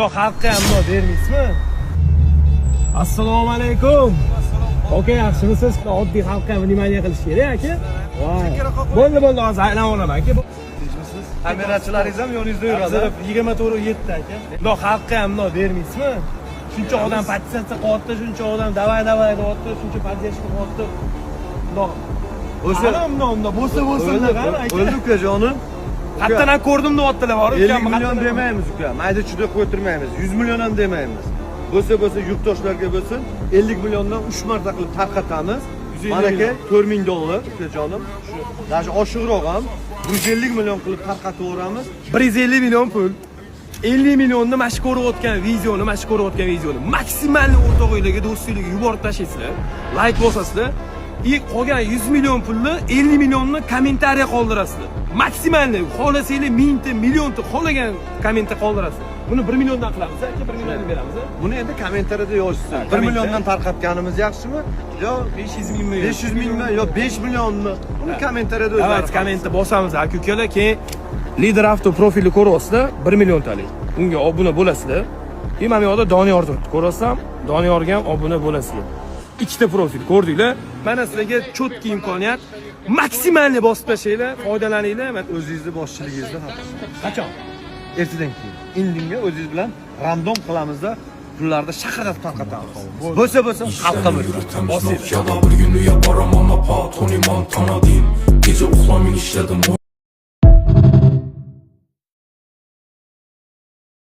Yo'q, xalqqa ham bundoq bermaysizmi? Assalomu alaykum. Aka, yaxshimisiz? Oddiy xalqqa ham внимание qilish kerak, aka. Voy. Bo'ldi, bo'ldi, hozir aylanib olaman, aka. Tinchmisiz? Kamerachilaringiz ham yoningizda yuradi. 24:07, aka. Bundoq xalqqa ham bundoq bermaysizmi? Shuncha odam подписаться qilyapti, shuncha odam давай, давай deyapti, shuncha поддержка qilyapti. Bundoq O'sha Ana bundoq, bundoq bo'lsa bo'lsin, qani, aka. O'ldi, ukajonim. Qayerdan ham ko'rdim deyaptilar, bor. 50 million demaymiz, uka. Mayda chuyda qo'yib turmaymiz. 100 million ham demaymiz. Bo'lsa bo'lsa, yurtdoshlarga bo'lsin, 50 milliondan 3 marta qilib tarqatamiz. 150 Mana, aka, million. 4000 dollar, ukajonim. Shu даже oshiqroq ham 150 million qilib tarqataveramiz. 150 million pul. 50 millionni mana shu ko'rayotgan videoni, mana shu ko'rayotgan videoni maksimal o'rtog'inglarga, do'stinglarga yuborib tashlaysizlar. Layk bosasizlar. И qolgan 100 million pulni, 50 millionni kommentariya qoldirasizlar. Максимальный, xohlasanglar mingta, millionta xohlagan kommentda qoldirasizlar. Buni 1 milliondan qilamiz, aka, 1 milliondan beramiz. Buni endi kommentariyada yozishsin. 1 Kommentda. Milliondan tarqatganimiz yaxshimi? Yo 500 mingmi? 500 mingmi yo 5 millionmi? Buni kommentariyada o'zlari. Давайте kommentda bosamiz, aka ukalar, keyin Lider Avto profili ko'ryapsizlar, 1 milliontalik. Unga obuna bo'lasizlar. И mana bu yoqda Doniyor turibdi, ko'ryapsizlar? Doniyorga ham obuna bo'lasizlar. Ikkita profil ko'rdinglar. Mana sizlarga чёткий imkoniyat. Максимальный bosib tashlanglar, foydalaninglar. Mana O'zingizni boshchiligingizda. Qachon? Ertadan keyin. Indinga o'zingiz bilan рандом qilamizda, pullarni shaqirlatib tarqatamiz. Bo'lsa bo'lsa, xalqqa bo'lsin. Yürütemiz Bosinglar. Nokia'da. Bir günü yaparım ama pa Tony Montana diyeyim. Gece uxlamayın, işledim.